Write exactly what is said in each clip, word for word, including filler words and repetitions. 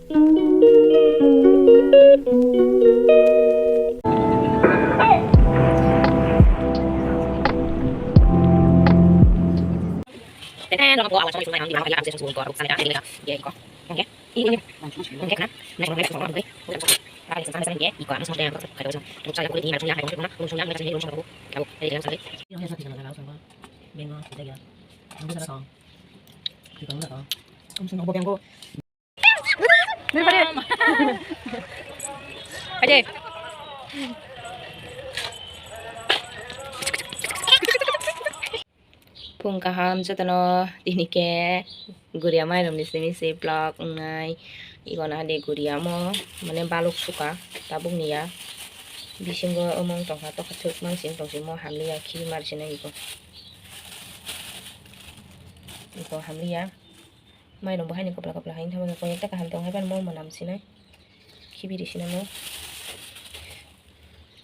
Phung kaham jotono, tini khe Guria mairokni simi se vlog wngnai. Igon ade Guria mo mane baluk suka tabuk niya. Bisingo omong tongkha tokha thwk mansing tongsi mo hamliya khibi marsinai igo. Igo hamliya. Mairok bo haino kopla kopla hai wngkha, koi ekta kaham tong hai phano mo manam sinai. Khibi risinai mo.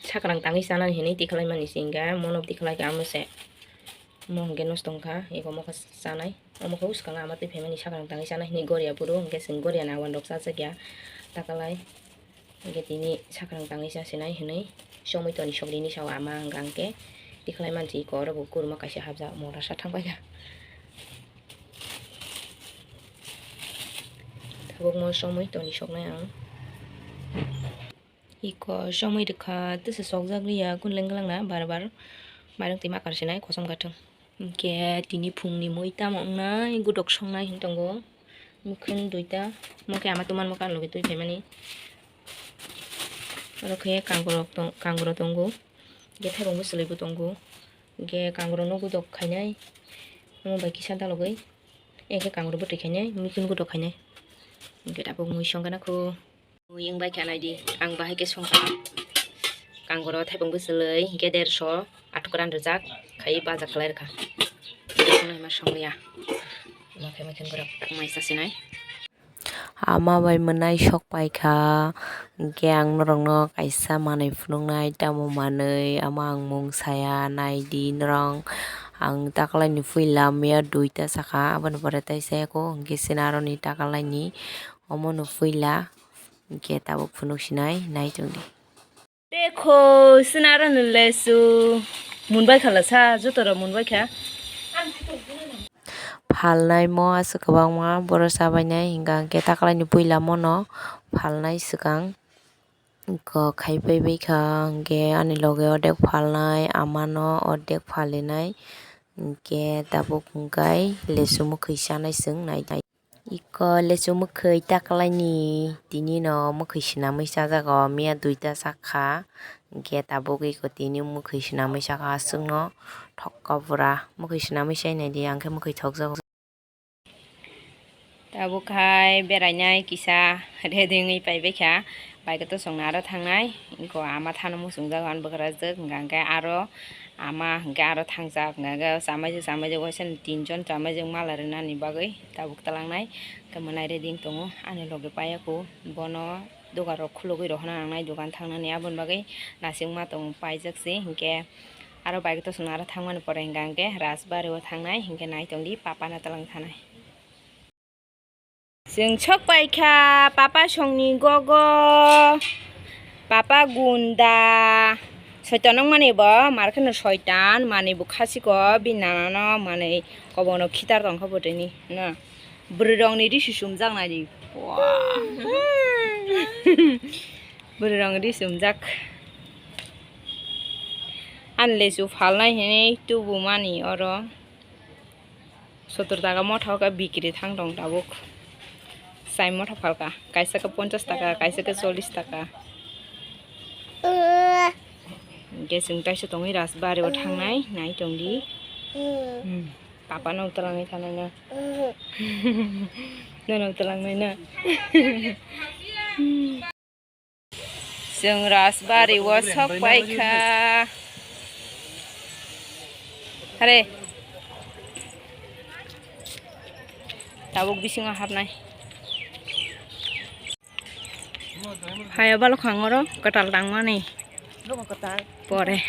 Sakrang tangwi chanani hinwi tikhlai mani se hwnkha, mono tikhlai kha amo se. Mo hwnkhe nosto wngkha, ego mokhe chanai. Omo khe swkang ama twi phaimani sakrang tangwi chanai hinwi goria phuru, hwnkhe chwng goria ni awan rok chajakya takalai. Hwnkhe tini sakrang tangwi chasinai hinwi chomwi toni sokrini sao ama hwnkha hwnkhe tikhlai mansi eko oro bo kuruma kaisa hapjak mora sa thangpaikha. Tabukmo chomwi toni soknai ang. Iko chomwi rwkha, tesa sokjak liya, kun leng lang na bar bar. Mairung twi ma kar sinai, kosom kathwng. Hwnkhe tini phungni mui tamo wngnai, gudok songnai hwn tongo. Mukhung duita, mo khe ama tuman mo kan logi twi phaimani. Oro khe kangrok tong-, kangro tongo. Hwnkhe thaibung bwswlwi bo tongo. Hwnkhe kangro no gudok khainai. Omo bai kisa dalogwi. Hwnkhe kangro bwtwi khainai, mukhung gudok khainai. Hwnkhe tabuk mui songkha na kho. Mui wng bai kha naidi, ang bahai khe songkha. Kangoro thaibung bwswlwi hwnkhe derso athukran rijak khai baja khlai rwkha. Songnai ma songliya. Omo khe muikhwng borok mai chasinai. Ama bai mwnai sok pai kha, hwnkhe ang norokno kaisa manwi phunuknai, tamo manwi, ama ang mung saya, naidi norok. Ang taklaini puila miya duita sakha, aboni pore teisa eko, hwnkhe sinaroni taklaini omono puila. Hwnkhe tabuk phunuk sinai, nai tongdi. Dekho, sinarani lesu munbai khala sa, joto rok munbai kha. Phalnai mo aswk kwbangma, boro chabainai, hwnkha hwnkhe taklaini puila mono phalnai swkang. Kok khai pai bai kha, hwnkhe ani loge odek phalnai, amano odek phalinai, hwnkhe tabuk hwnkhe lesu mwkhwi chanai chwng nai. Iko lesu mwkhwi taklaini tini no mwkhwi swnamwi chajago, miya duita sakha, hwnkhe tabuk iko tini mwkhwi swnamwi sakha, aswkno thokka pura mwkhwi swnamwi chainai di, ang khe mwkhwi thokjago. Tabuk hai berainai kisa ready wngwi paibaikha, bai khe to chwngno aro thangnai, iko ama thano muchungjago ani bwkrajwk, hwnkha hwnkhe aro ama hwnkhe aro thangjak, hwnkha hwnkhe chamaijwk chamaijwk waisa ni tinjon chamaijwk mala rwnani bagwi tabuk twlangnai, hwnkhe mwnai ready wng tongo ani loge paiyaku bono. Dogan rok khulugwi rohorna nangnai, dogan thangnani aboni bagwi nasingma tongo paijak se, hinkhe aro bike to chwng aro thangmani pore hinkha hinkhe Rajbari o thangnai, hinkhe nai tongdi papa no twlang thanai. Chwng sok paikha papa songni gogo, papa gunda, soitan wngmani bo, mar kheno soitan, manwi bo khasiko, bini nana no manwi kobono khitar tongkha bwtwi ni, na. Bwrwi rok ni risi sumjak nai di. Bwrwi rok ni risi sumjak. Ani lesu phalnai hinwi tubu mani oro. Sottor taka motha o khe bikri thang tong tabuk. Chai motha phalka. Kaisa khe ponchas taka, kaisa khe chollish taka. Hwnkhe chwng taisa tongwi Rajbari o thangnai, nai tongdi. Hmm. Papa no twlangwi thanai na. Nono twlangnai na. Chwng Rajbari o sok paikha. Hare. Tabuk bisingo hapnai. Hai, o balok khang oro kwtal tangmani. Nogo kwtal. Pore.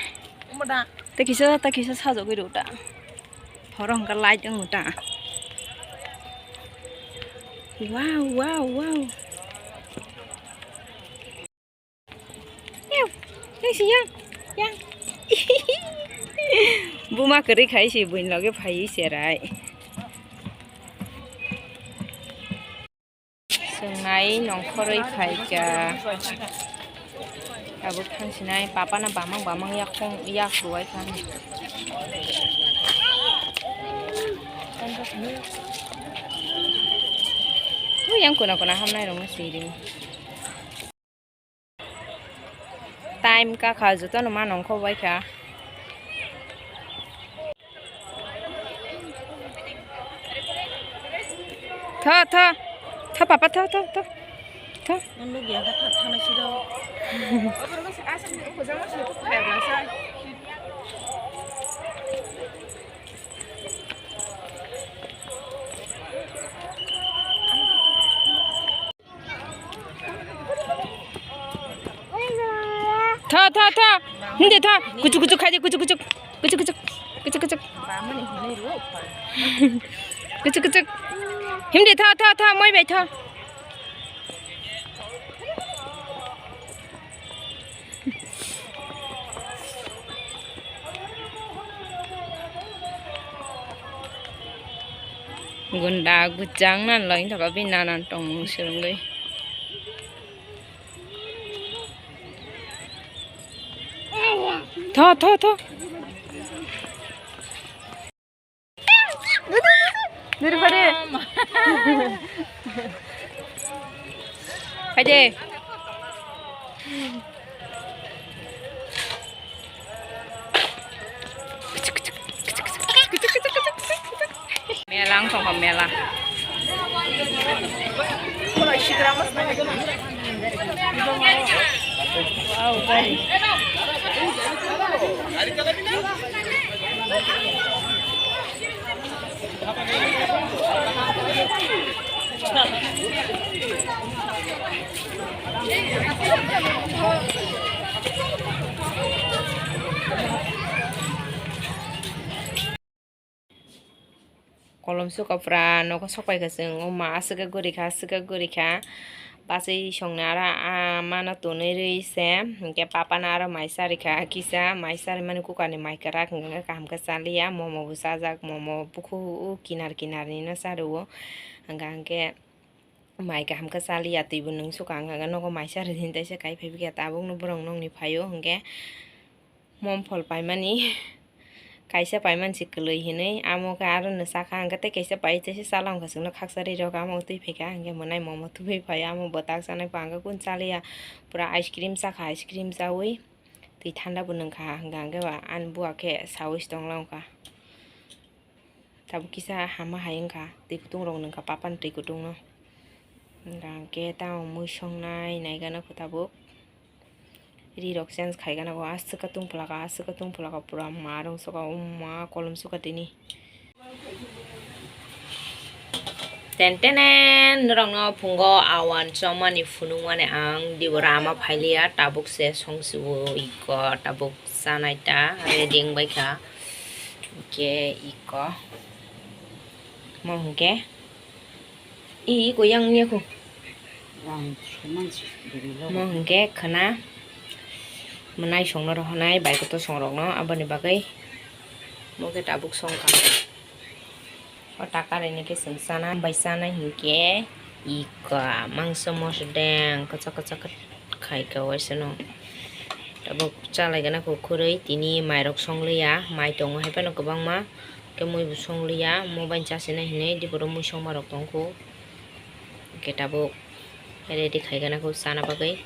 Omo da. Tei kisa, tei kisa sajagwi rw ta. Horo hwnkha light wng ta. Wow, wow, wow. Ya, ya. Buma kwrwi khai se buini loge phaiwi cherai. Chwng nai nongkhorwi phaikha. Tabuk thangsinai papano bamang bamang yakhong yak rwai kha. Ui, yang kuna kuna hamnai rokno siri. Time kakha jotono ma nongkhorwi kha. Tho, tho. Tho, papa, tho, tho, tho. Tho. Tho, tho, tho. Hindi tho. Kuchuk, kuchuk khai di, kuchuk, kuchuk. Kuchuk, kuchuk. Kuchuk, kuchuk. Kuchuk, kuchuk. Hindi tho, tho, tho. Moi bai tho. Gunda gujang nan lo, wngthogo bini nanan tongmung swrwngwi. Tho, tho, tho. Duri pare. Phaide. Mela wng tongkha, mela. Kolom suka pura nogo sokpai kha chwng, o ma aswk khe guri kha, aswk khe guri kha. Bachwi songni aro, ah, mano tonwi rwi se, hinkhe papa no aro mai charwi kha kisa, mai charwi mani cooker ni mai kwrak, hinkhe kaham khe chaliya, momo bo chajak, momo bukhu o kinar kinar ni no cha rw o, hinkha hinkhe. Mai kaham khe chaliya, twibo nwng swkang kha, nogo mai cha rwdi hinwi teisa kai phai bwkha, tabukno borok nokni phaio hinkhe momphol paimani kaisa paimani se kwlwi hinwi, amo khe aro no chakha, hinkhe tei kaisa pai teisa chala wngkha, chwngno khaksa ri rwkha, amo twi phaikha, hinkhe mwnai momo tubui phaio, amo bwtak chanai bo ang khe kunu chaliya, pura ice cream chakha, ice cream chaui twi thanda bo nwngkha, hinkhe ang khe ba ani buwa khe saui se tongla wngkha. Tabuk kisa hama hai wngkha, twi kutung rok nwngkha, papa ni twi kutung no. Hwnkhe tamo mui songnai naigana kho tabuk. Ri rok change khaigana kho, aswk khe tungphla kha, aswk khe tungphla kha, pura ma rwng sokha, o ma kolom sokha tini. Ten tenen, norokno phungo awan chomani phunukmani ang dibora ama phailiya, tabuk se songsibo iko, tabuk chanai ta ready wngbai kha. Hwnkhe iko. Mo hwnkhe. I, iko yang wngya kho. Mo hwnkhe khwna. Mwnai songno rohonai bai kotor songrokno aboni bagwi. Mo khe tabuk songkha. O taka rwini khe chwng chana bai chanai hinkhe iko mangso mosodeng kwchak kwchak khe khaika waisano. Tabuk chalaigana kho khurui tini mairok songliya, mai tongo hai phano kwbangma, khe mui bo songliya, mo bai chasinai hinwi diboro mui songmarok tongkho. Khe tabuk ready khaigana kho chana bagwi.